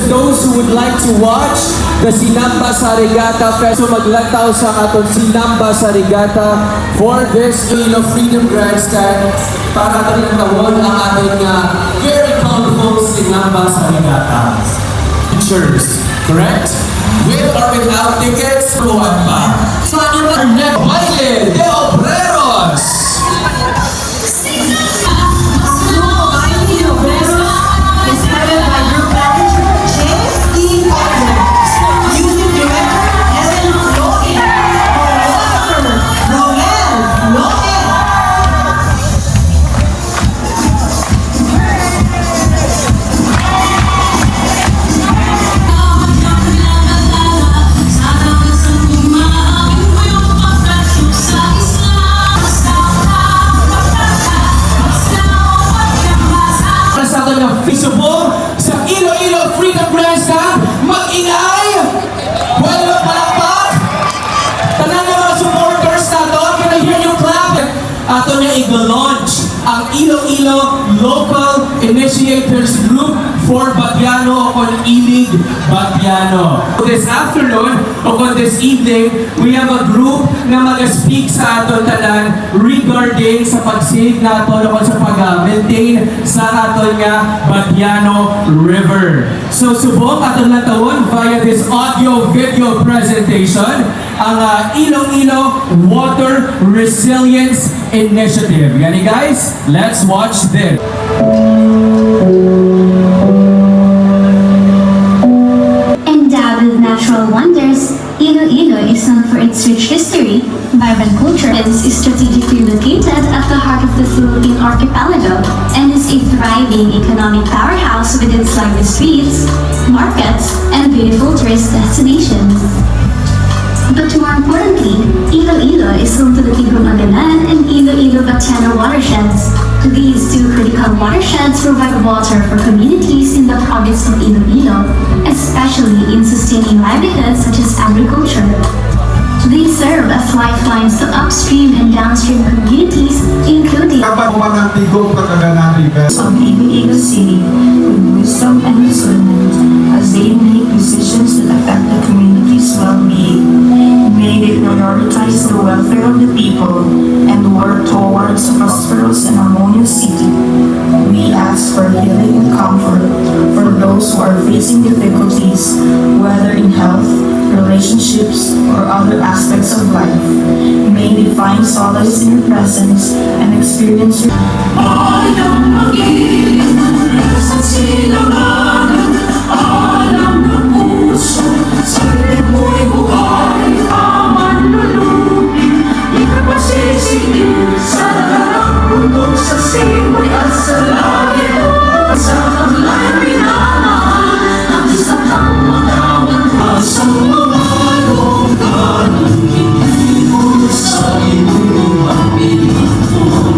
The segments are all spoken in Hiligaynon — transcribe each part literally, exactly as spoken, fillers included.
Those who would like to watch the Sinamba sa Regatta Fest, so maglantaw sa aton Sinamba sa Regatta for this Iloilo Freedom Grandstand para aton lantawon ang aton nga very colorful Sinamba sa Regatta. Pictures, correct? With or without tickets, kuwan pa. So, ano ba? Baile de Obreros! Is headed by group manager James E. Coleman. Music director Helen Floyd. Choreographer Romel Floyd. Para sa aton nga festival sa Iloilo Freedom Grandstand, mag-ingay! Buenas, palakpak! Tanan nga mga supporters nato, can I hear you clap? Ato niya i-launch ang Iloilo Local Initiators Group for Batiano o kon Ilig Batiano. This afternoon o kon this evening, we have a group nga mag-speak sa aton tanan regarding sa pag-save nato o kon sa pag-maintain sa aton nga Batiano River. So, subong aton lantawon via this audio-video presentation ang, ah, Iloilo Water Resilience Initiative. Gani, guys, let's watch this. Endowed with natural wonders, Iloilo is known for its rich history, vibrant culture, and is strategically located at the heart of the Philippine archipelago and is a thriving economic powerhouse with its lively streets, markets, and beautiful tourist destinations. But more importantly, Iloilo is home to the Tigbumagalan and Iloilo Batiano watersheds. These two critical watersheds provide water for communities in the province of Iloilo, especially in sustaining livelihoods such as agriculture. They serve as lifelines to upstream and downstream communities, including Kapag umanang tigong pagkaganahan, Ang Iloilo City with wisdom and discernment as they make decisions that affect the community's well-being. May they prioritize the welfare of the people and work towards a prosperous and harmonious city. We ask for healing and comfort for those who are facing difficulties, whether in health, relationships, or other aspects of life. May they find solace in your presence and experience your Alam maging sa silangan, alam ng puso, sa mo'y buhay, aman lulupin, ikapasisingil sa harap, bundok sa simoy at sa langit, sa kanlay minamahal, ang isa kang makawan, sa mga lungkot, hindi ko sa imo ang pinatawag.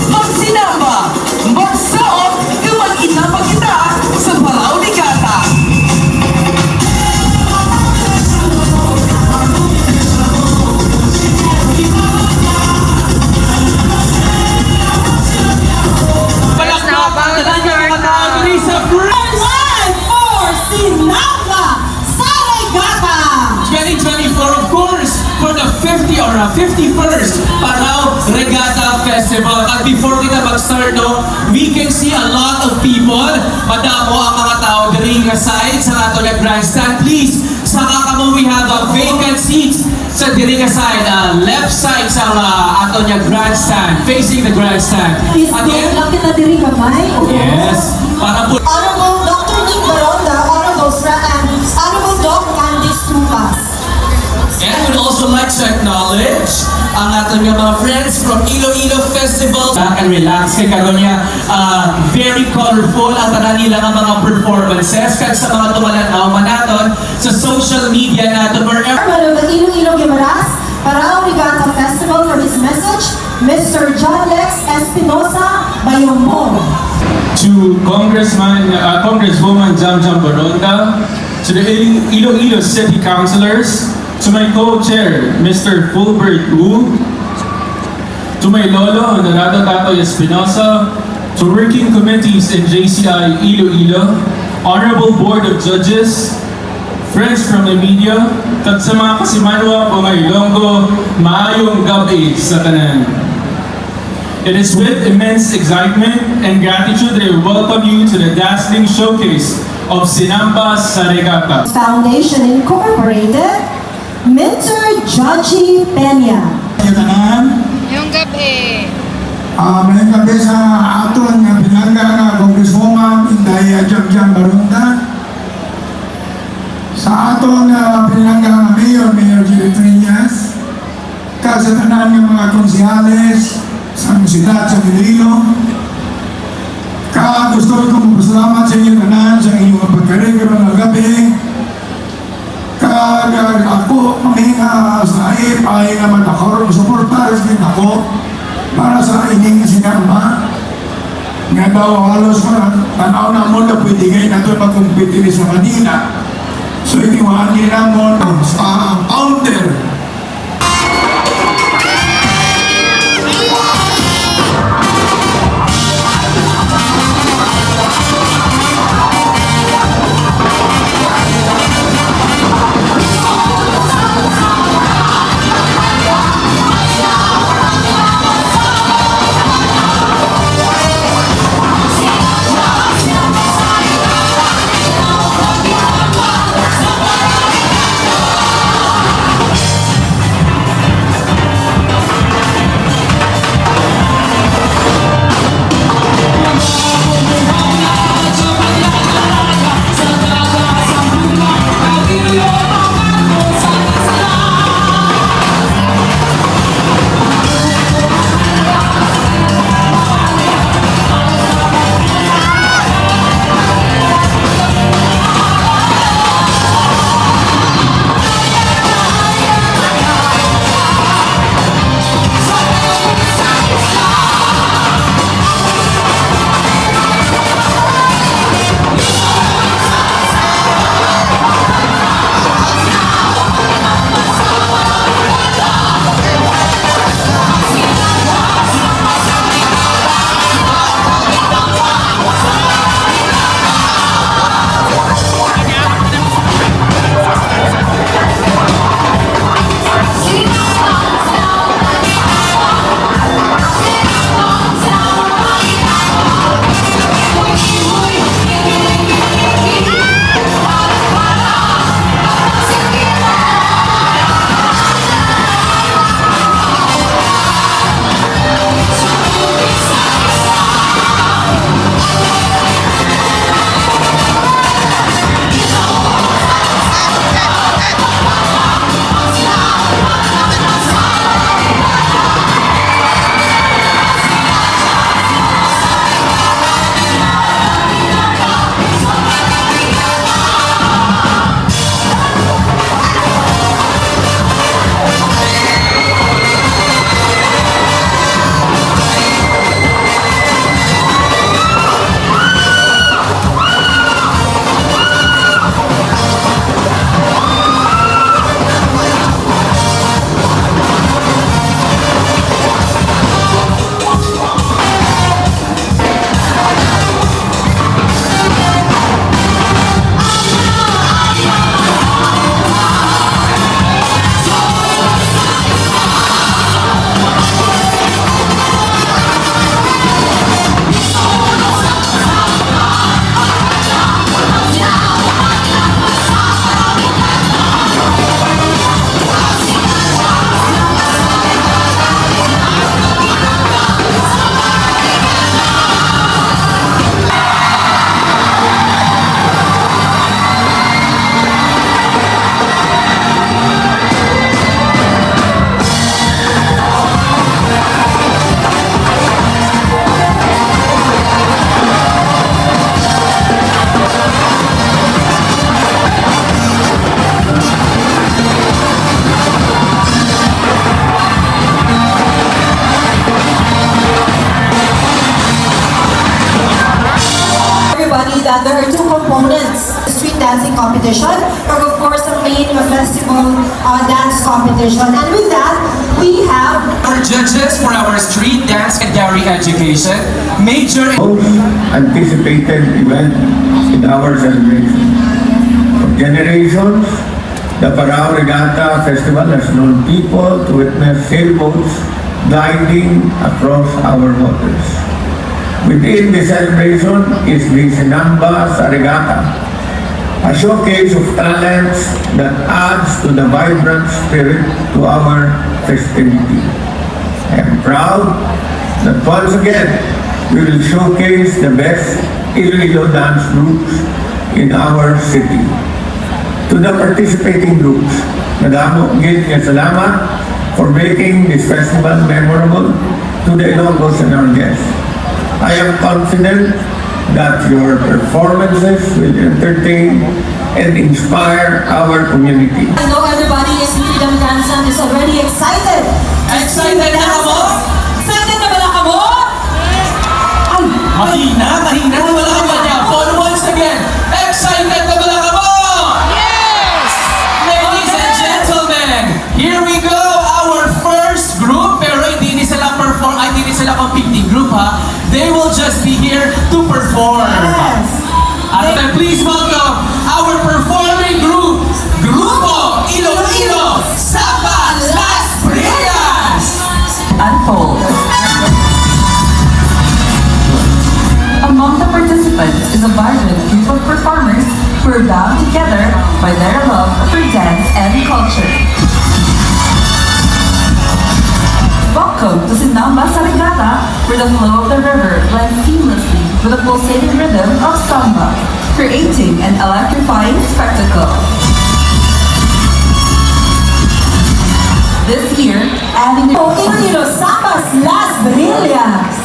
Magsinamba, magsuot, kag mag-inamba kita sa Balao ni Gata. Palakpak ang tanan nga mga tawo diri sa Live for Sinamba sa Regatta! Twenty twenty-four, of course, for the fifty or, uh, fifty-first Balao Regatta Festival. At before kita mag-start, no, we can see a lot of people. Madamo ang mga tawo diri nga side sa ato nga grandstand. Please, saka kamo, we have a vacant Sa diri nga side, ah, left side sa, ah, aton nga grandstand, facing the grandstand. Is Again, lang kita diri gamay. Yes. Para po Honorable Doctor Nick Baronda, Honorable Fra-, and Honorable Doc Candice Tupas. And would also like to acknowledge ang aton nga mga friends from Iloilo Festival. Back and relax kay karon niya, ah, very colorful ang tanan nila nga mga performances, kag sa mga tumalan-aw man naton sa social media naton, wherever. Chairman of the Iloilo Guimaras Parao Regatta Festival for his message, Mister John Lex Espinosa Bayumbong. To Congressman, uh, Congresswoman Jam Jam Baronda, to the Il-, Iloilo City Councilors, to my co-chair, Mister Fulbert Wu, to my Lolo, Honorado Tatoy Espinosa, to working committees in J C I Iloilo, Honorable Board of Judges, friends from the media, kag sa mga kasimanwa o mga Ilonggo, maayong gab-i sa tanan. It is with immense excitement and gratitude that I welcome you to the dazzling showcase of Sinamba sa Regatta. Foundation Incorporated, Mister Judgy Peña. Katanan. Yung gabi. Ah, mayong gabi sa aton nga pinangga nga Congresswoman Inday Jam Jam Baronda. Sa aton nga pinangga nga Mayor, Mayor Jerry Trias. Kag sa tanan nga mga konsehales sa among siyudad sa Iloilo. Kag gusto ko magpasalamat sa inyo tanan sa inyong pagkari karong gabi. Kag, ah, ako, kami nga sa I F I nga madakor ang suporta sa inyo ako para sa ining sinamba. Nga daw halos man, tanaw na mo na pwede ngayon nato magkumpiti sa Manila. So, itiwaan nila mo sa counter. Competition, kag of course, ang main nga festival, uh, dance competition. And with that, we have our judges for our street dance and Gary education, Major. Most anticipated event in our celebration. For generations, the Parao Regatta Festival has known people to witness sailboats gliding across our waters. Within the celebration is the Sinamba sa Regatta, a showcase of talents that adds to the vibrant spirit to our festivity. I am proud that once again we will showcase the best Iloilo dance groups in our city. To the participating groups, madamo gid nga salamat for making this festival memorable to the Ilonggos and our guests. I am confident that your performances will entertain and inspire our community. I know everybody in Freedom Dance Land is already excited. Excited na kamo? Excited na bala kamo? Ay, mahina, mahina na bala kamo niya. For once again, excited na bala kamo? Yes! Ladies and gentlemen, here we go, our first group. Pero hindi ni sila perform, ay, hindi ni sila competing group, ha? They will just be here to perform. Yes. At, uh, please welcome our performing group, Grupo Iloilo Samba Las Brillas. Unfold. Among the participants is a vibrant group of performers who are bound together by their love for dance and culture. Welcome to Sinamba sa Regatta, where the flow of the river blends seamlessly with the pulsating rhythm of samba, creating an electrifying spectacle. This year, adding the Iloilo Samba Las Brillas.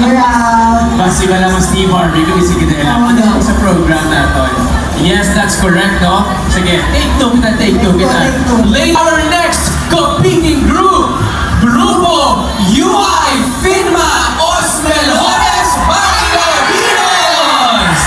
Basi wala mo Steve Harvey, kung isig kita lang. Ano sa program naton? Yes, that's correct, no? Sige, take two kita, take two kita. Take two. Lay our next competing group, Grupo U I Finma, Os Mejores Bailarines!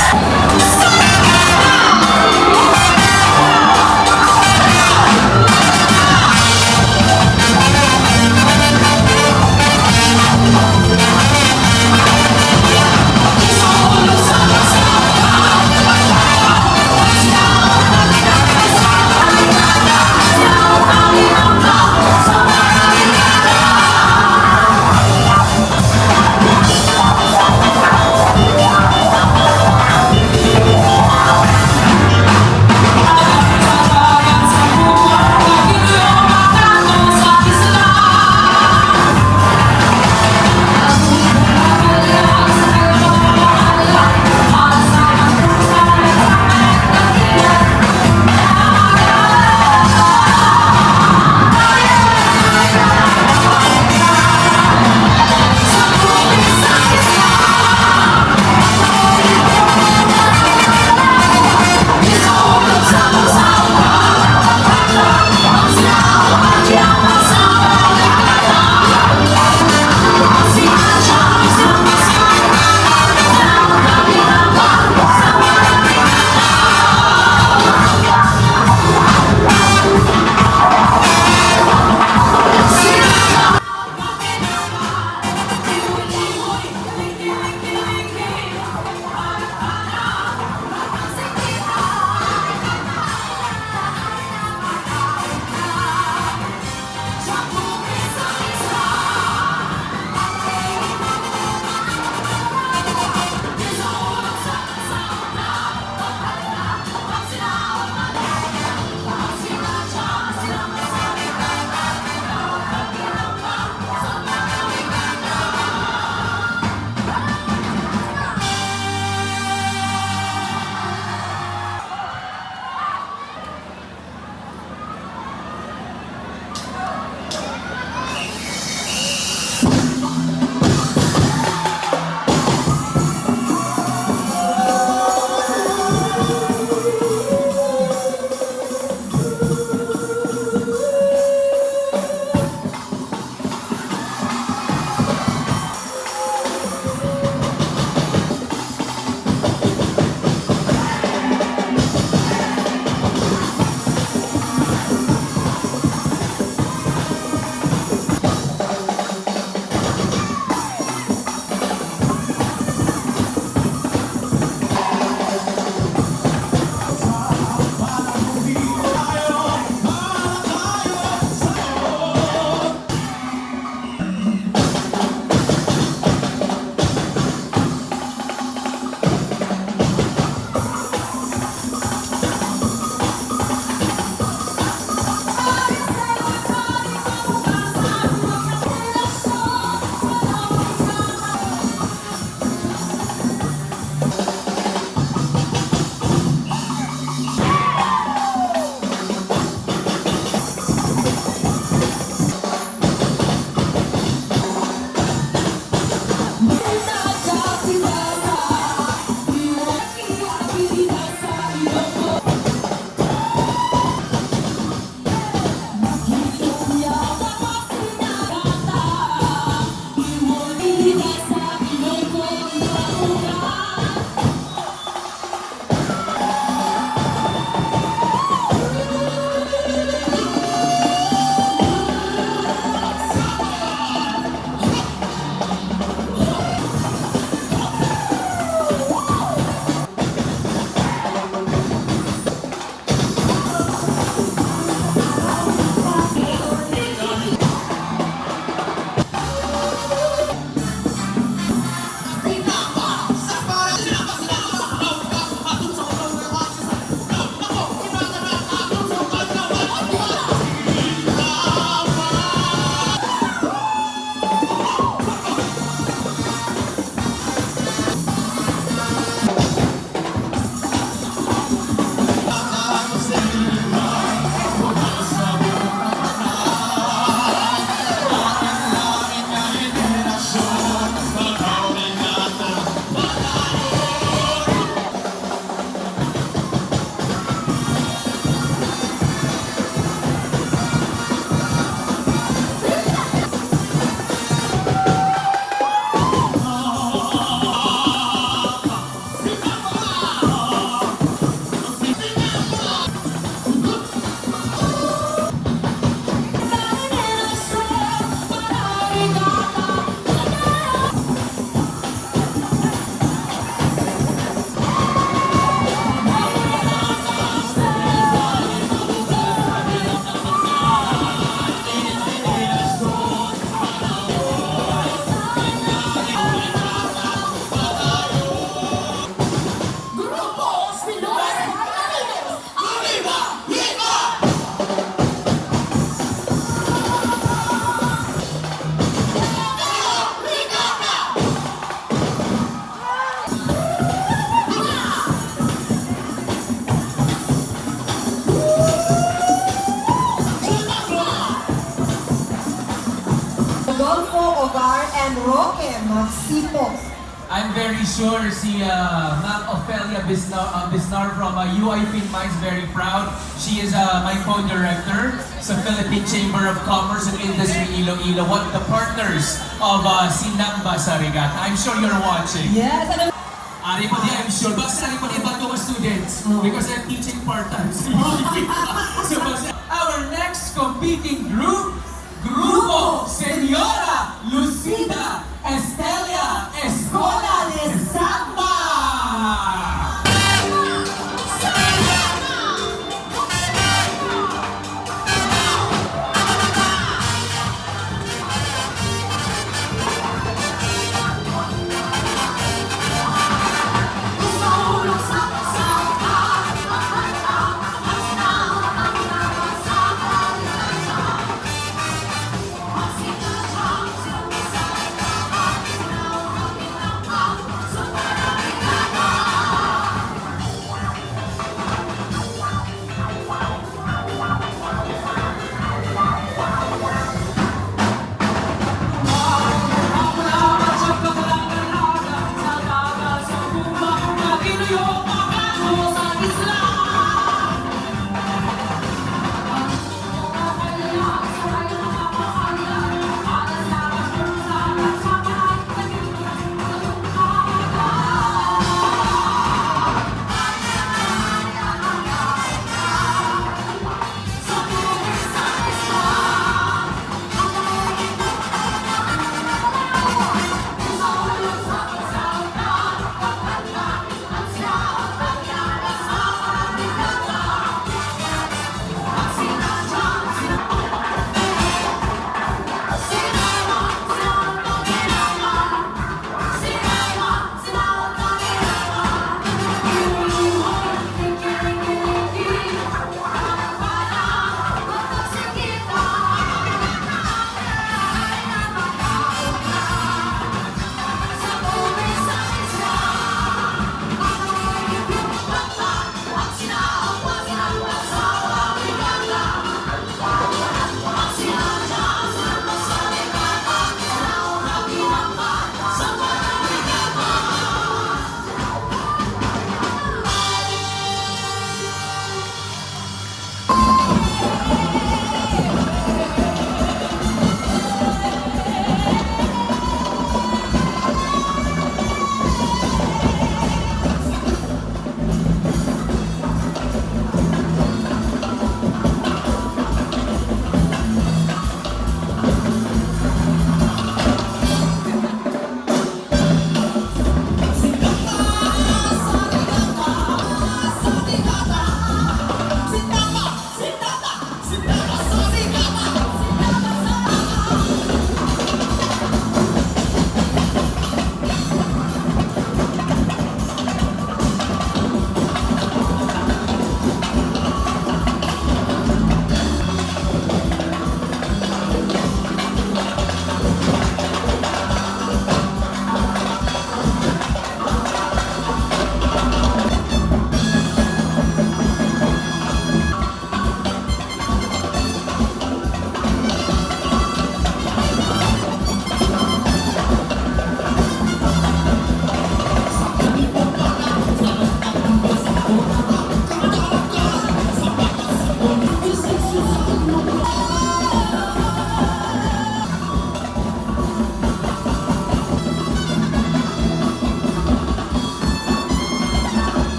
Grupo Silos Martinez. Arriba! Viva! Rodolfo Ogar and Roque Magsimo. I'm very sure si, uh, Ma'am Ofelia Bisnar, uh, Bisnar from, uh, U I Film is very proud. She is, uh, my co-director sa Philippine Chamber of Commerce and Industry Iloilo, one of the partners of, uh, Sinamba sa Regata. I'm sure you're watching. Yes, ano? Ari pa di, I'm sure. Basta ari pa di, bago mga students. Oh. Because I'm teaching part-time. So, basta, our next competing group, Grupo Señora Lucida Estella Escola de Samba.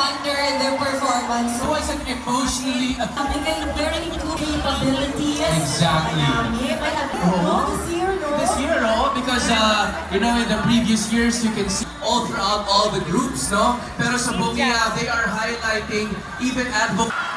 Under the performance. It was an emotionally Bigay very good capabilities. Exactly. Namin. Ay, ano, Oo. This year, no? This year, oh, because uh, you know, in the previous years, you can see all throughout all the groups, no? Pero sa Bungea, they are highlighting even advocates.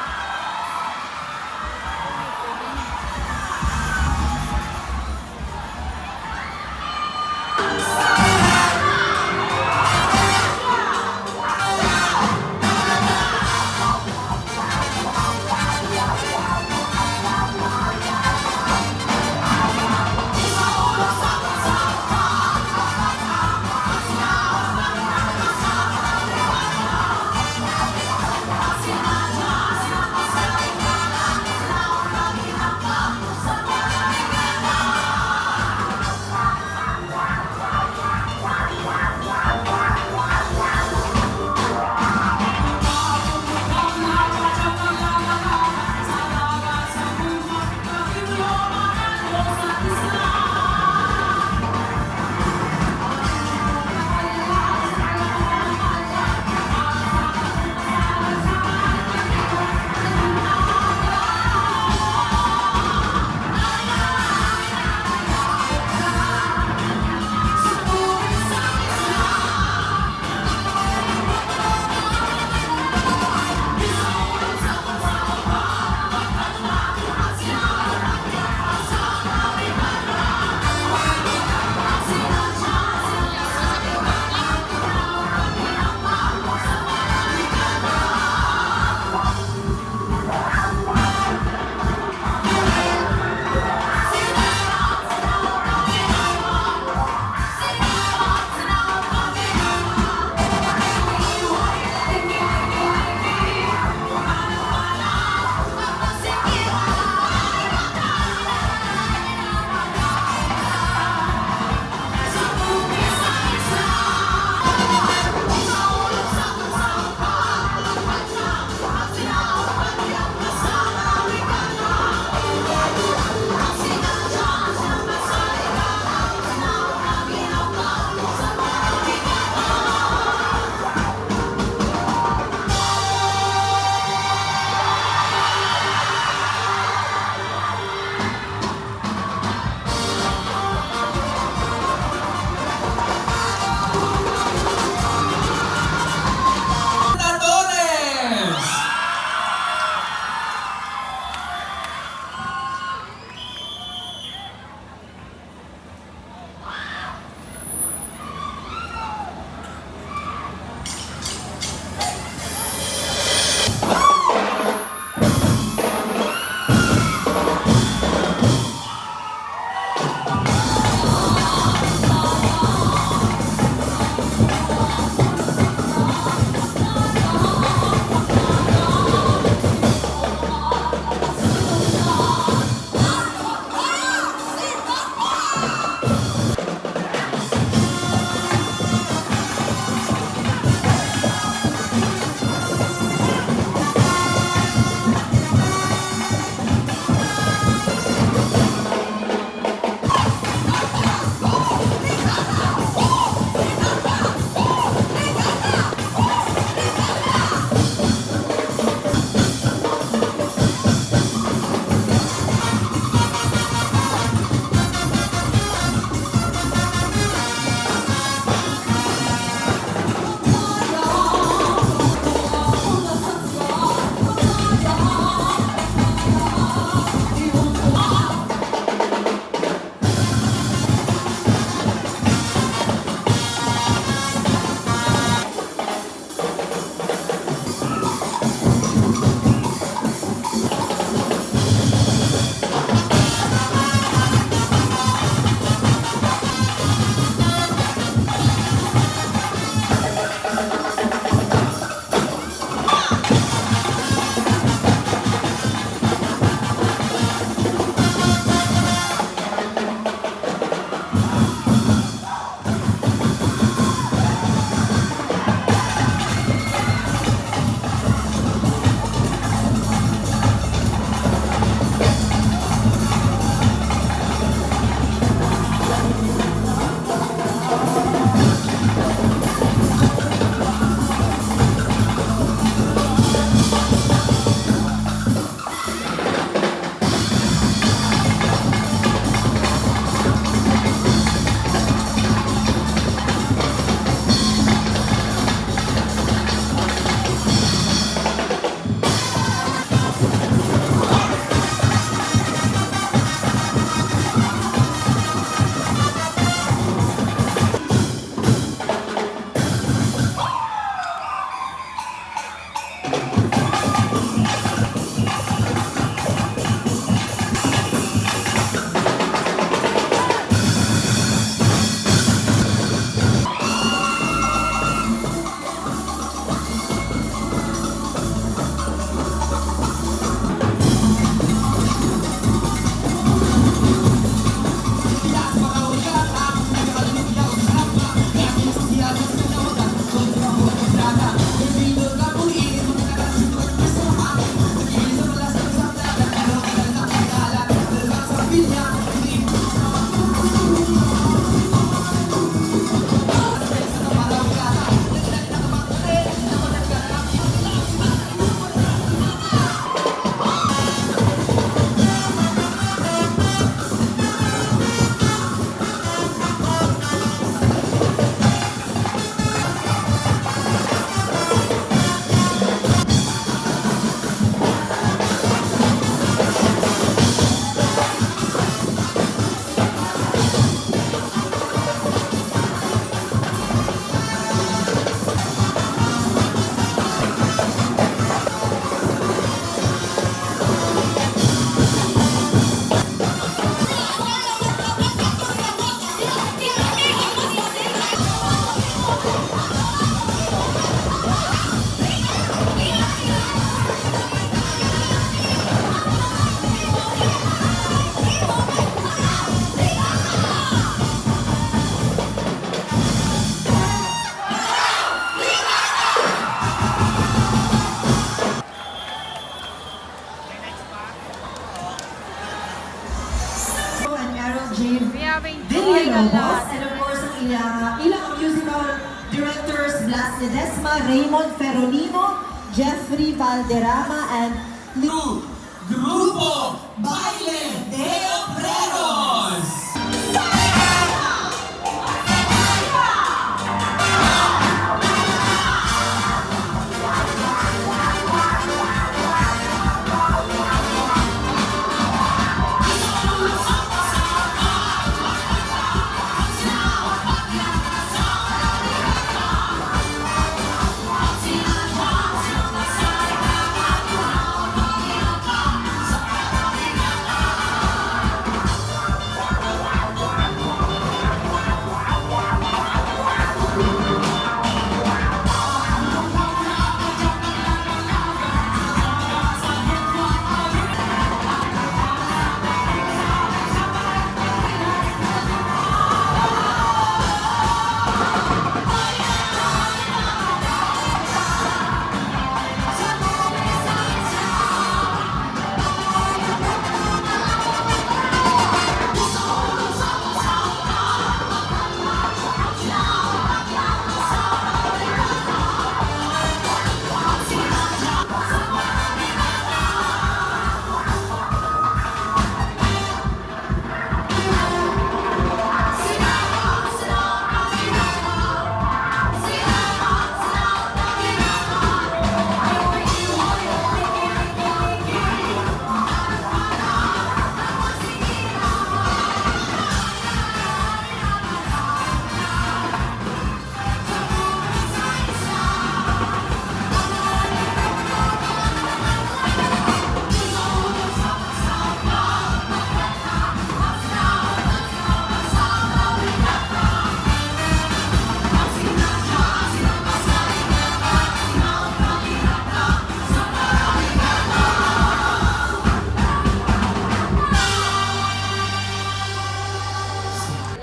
Having Dili joy a Lobos, lot. And of course, ang ila, ilang musical directors, Blas Ledesma, Raymond Ferrolino, Jeffrey Valderrama, and Lu-, Grupo Baile de Obreros.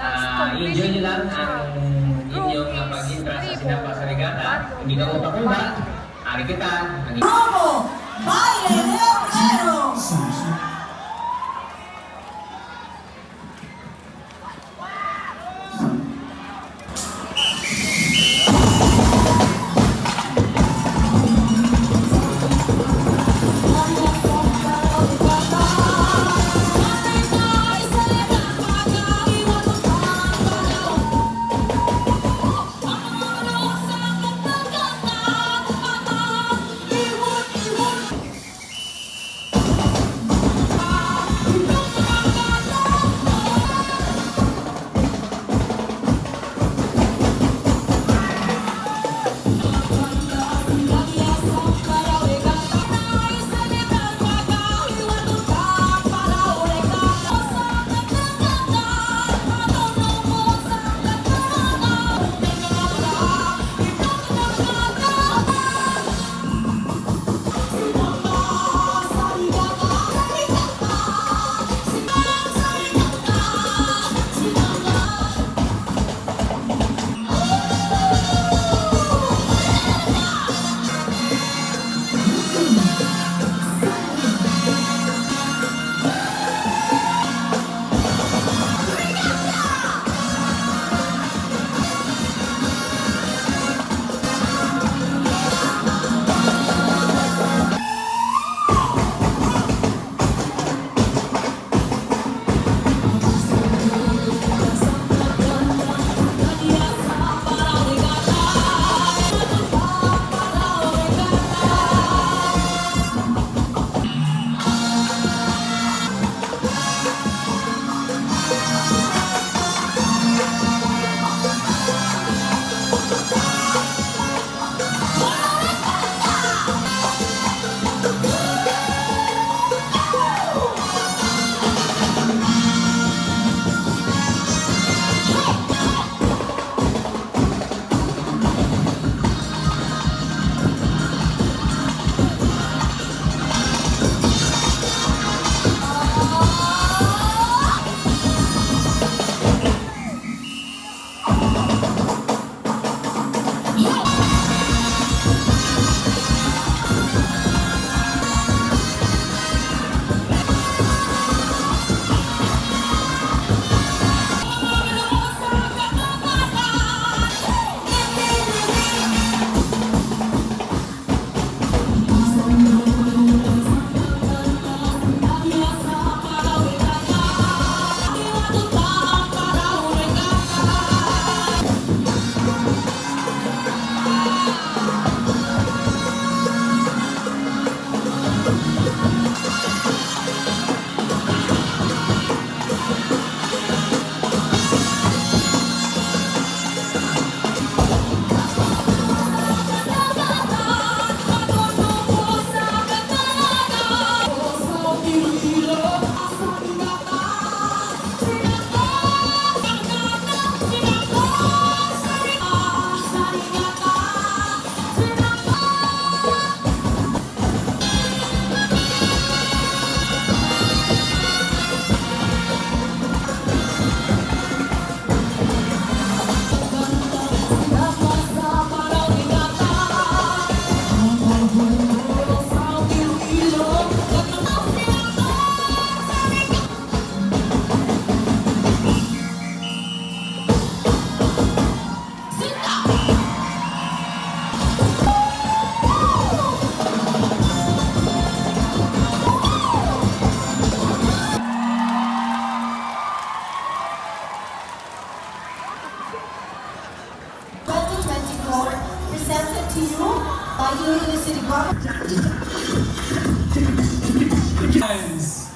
Ah, enjoy nyo lang ang inyong, ah, pag-intra sa Sinapa sa Regata. Hindi ka mo pakumba. Ari kita. Ang Grupo Baile de Obreros. See you. Tayo rin sa Ligawan. Guys.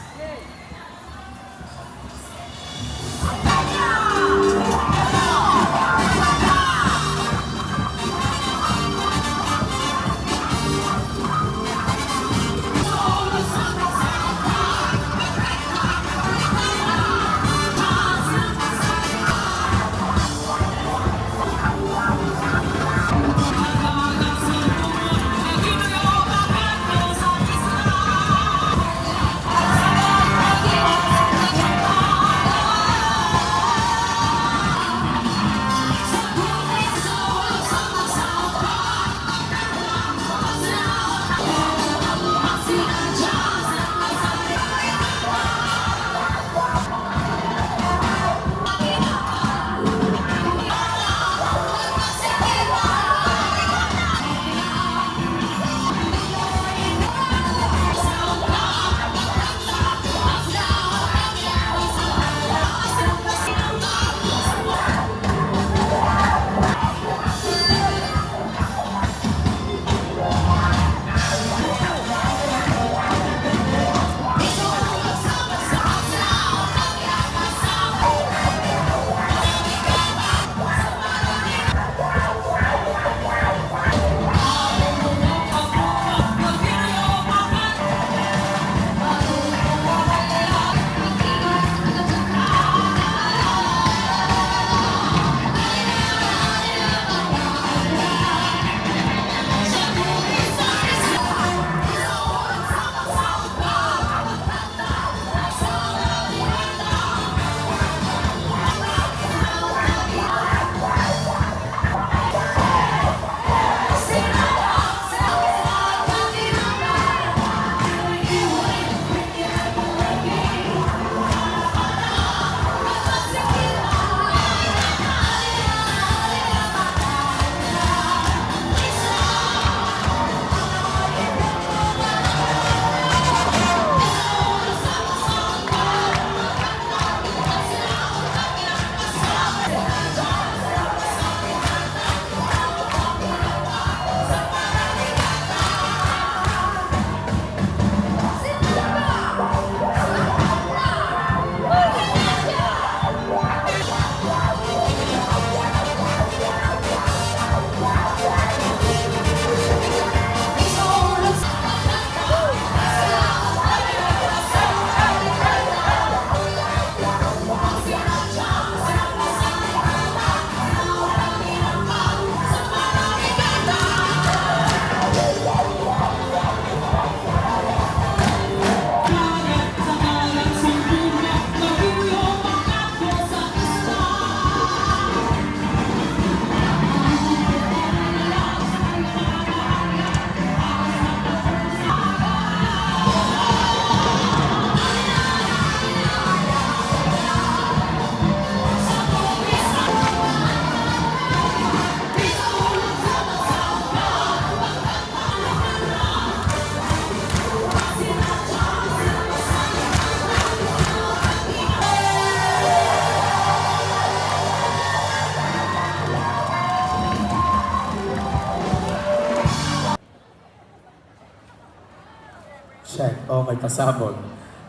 Check. Oh, may pasabog.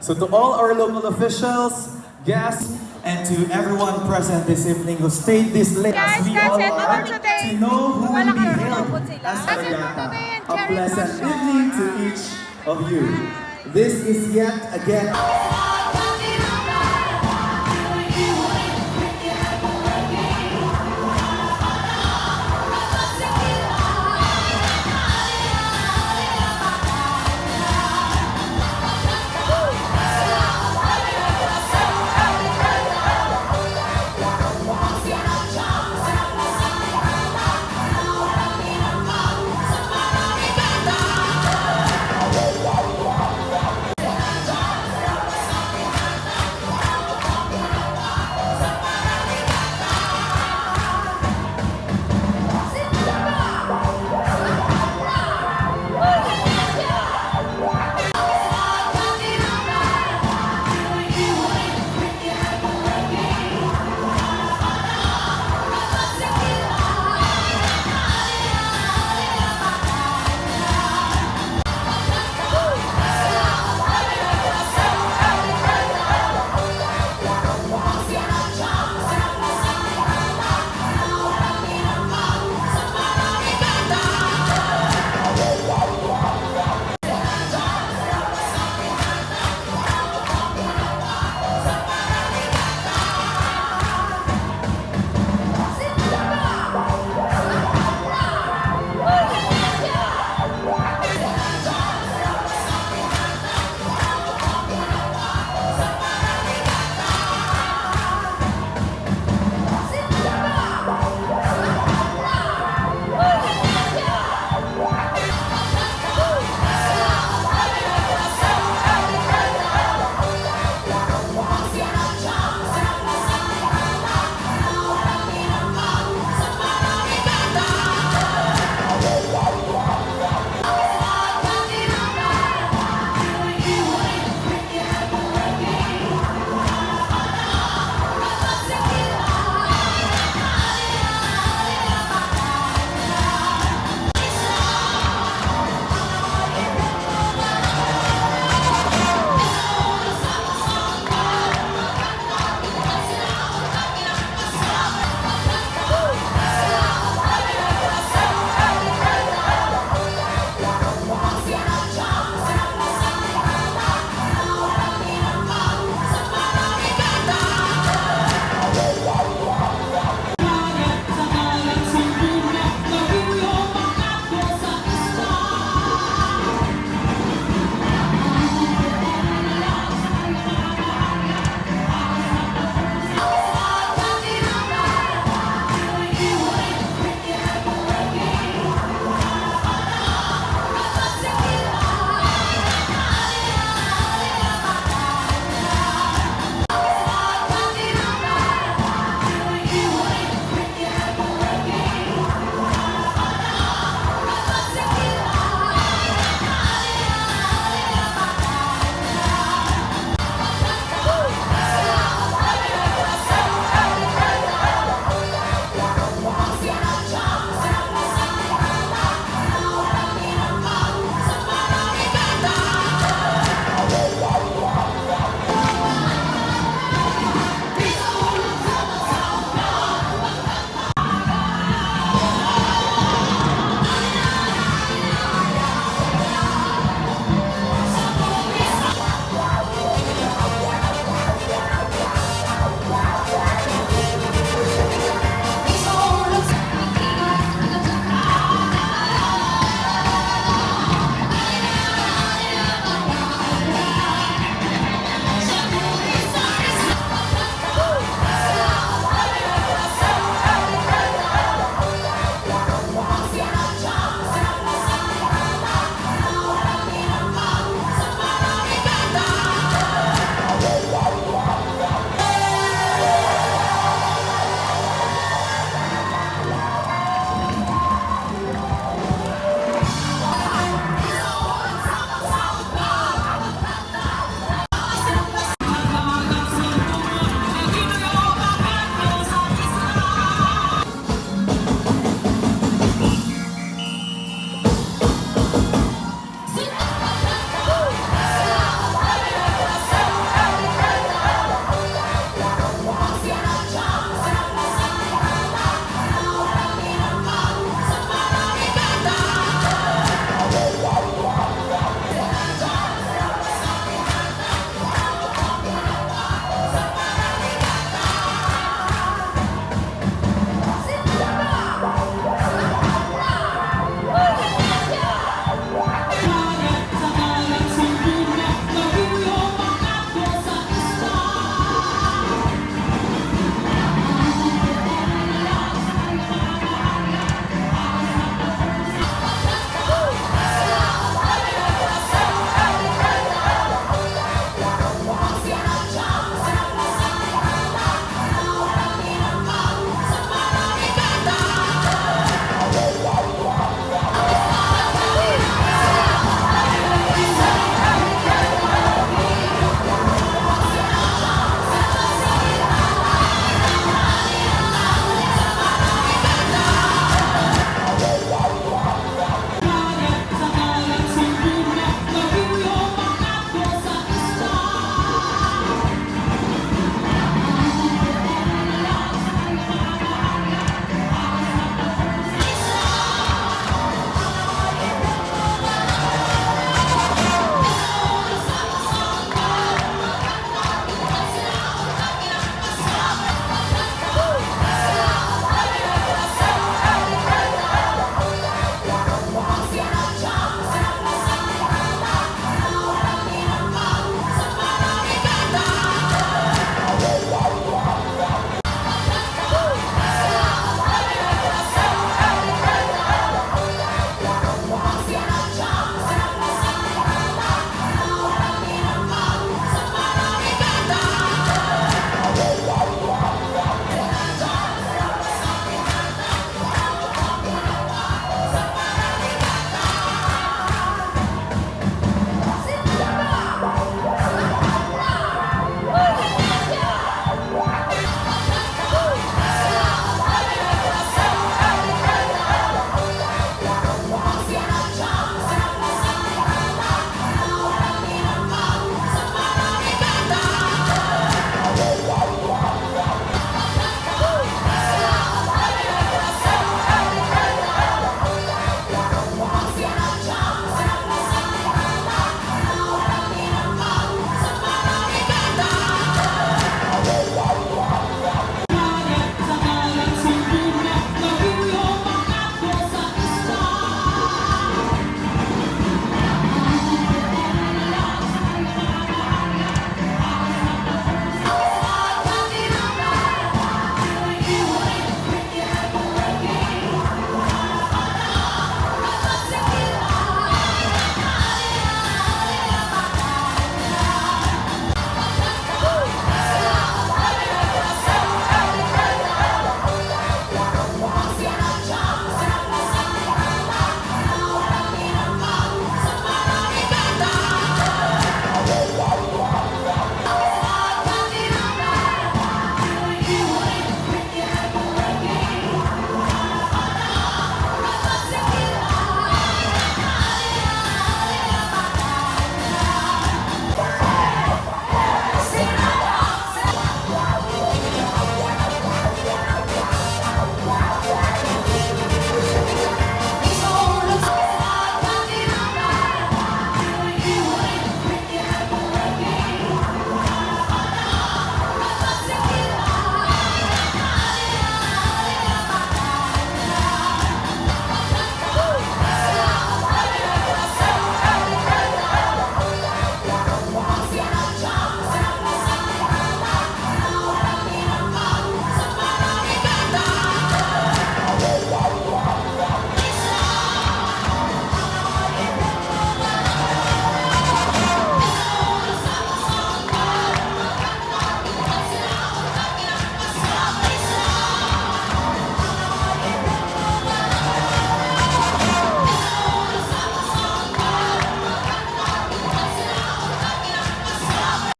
So to all our local officials, guests, and to everyone present this evening who stayed this late as we all are, to know who will be hailed as Kagata. A pleasant evening to each of you. This is yet again